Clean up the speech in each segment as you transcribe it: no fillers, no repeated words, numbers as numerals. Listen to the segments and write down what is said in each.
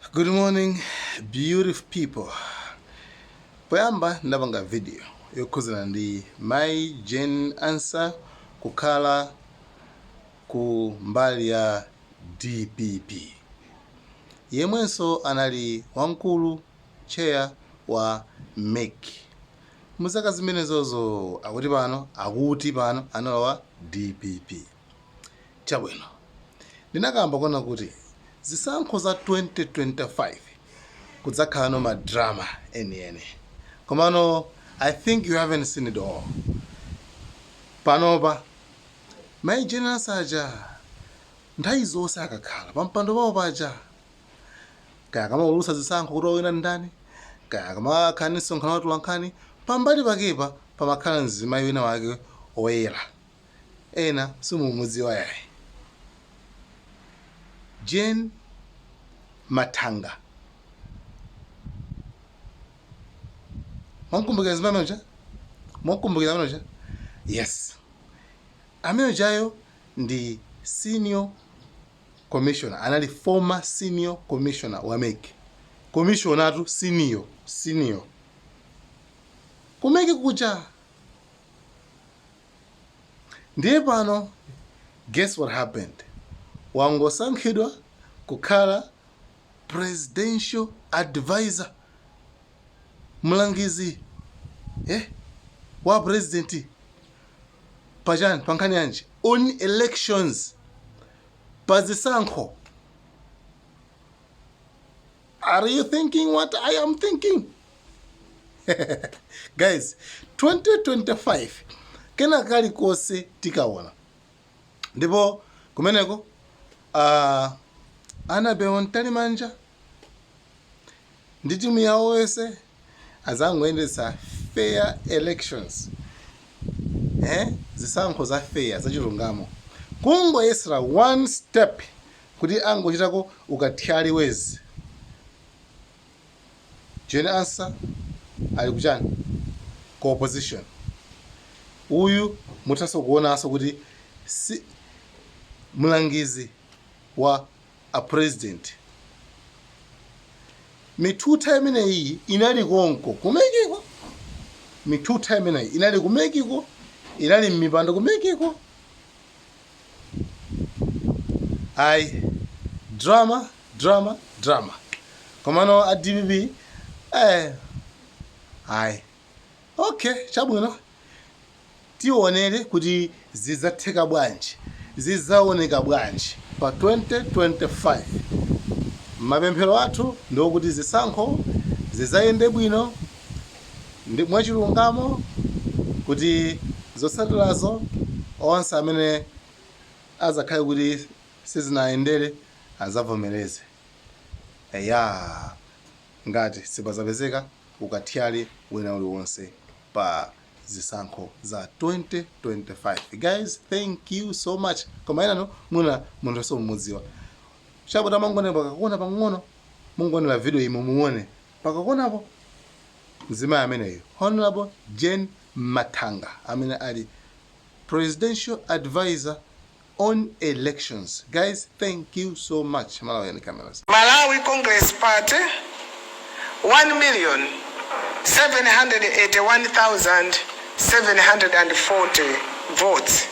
Good morning, beautiful people. Poyamba ndapanga video yokhuzana ndi Mai Jane Ansah kukhala ku mbali ya DPP, yemwenso anali wamkulu, chair wa MEC muzaka zimenezozo. Akuti pano analowa DPP. Chabwino, ndinakamba kuona kuti zisankho za 2025 kudzakhala no madrama enieni, komano I think you haven't seen it all. Panopa Mai Jane Ansah aja nthawi zonse akakhala pampando pawo paja, kaya akamaulutsa zisankho kuti wawina ndani, kaya akamakhala ndi msonkhano wa atolankhani, pambali pakepa pamakhala mzimayi wina wake oyera, ena simumudziwa yayi, Jane Mathanga. Mwakumbukira mzimayi amene uja? Mwakumbukira amene uja? Yes, amene ujayo ndi senior commissioner, anali former senior commissioner wa MEC, commissioner tu, senior ku MEC kuja. Ndiye pano guess what happened? Wangosankhidwa kukhala presidential advisor, mlangizi wa president pachani, pa nkhani yanji? On elections, pa zisankho. Are you thinking what I am thinking, guys? 2025 kena kalikonse tikaona. Ndipo kumeneko Annabel Mtalimanja ndi timu yawo yonse azangoyendetsa fair elections, zisankho za fair, zachilungamo. Kungoyesera one step kuti angochitako ukathyali wezi, Jane Ansah ali kuchani? Ku opposition. Uyu muthanso kuonanso kuti si mlangizi wa a president. Mithutha imeneyi inali konko ku MEC ko. Mithutha imeneyi inali ku MEC ko, inali m'mipando ku MEC ko. Ayi, drama, drama, drama. Komano a DPP, ayi, okay, chabwino, tionere kuti zidzatheka bwanji, zidzaoneka bwanji pa 2025. Mapemphero athu ndiokuti zisankho zidzayende bwino ndi mwachilungamo, kuti zotsatirazo onse amene azakhale kuti sizinayendere azavomereze, eya, ngati sipazapezeka ukathyali wina uliwonse pa zisankho za 2025. Guys, thank you so much. Koma enano muna munthu somumudziwa chapo, tamangonera pakakona pang'ono, mungonera video imwe, muone pakakonapo mzimayi ameneyo, Honorable Jane Mathanga, amene ali presidential advisor on elections. Guys, thank you so much. Malawi Cameras. Malawi Congress Party, 1,781,740 votes,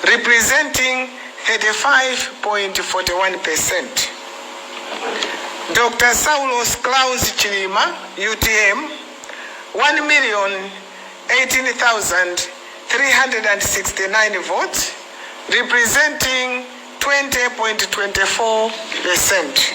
representing 35.41%. Dr. Saulos Klaus Chilima, UTM, 1,018,369 votes, representing 20.24%.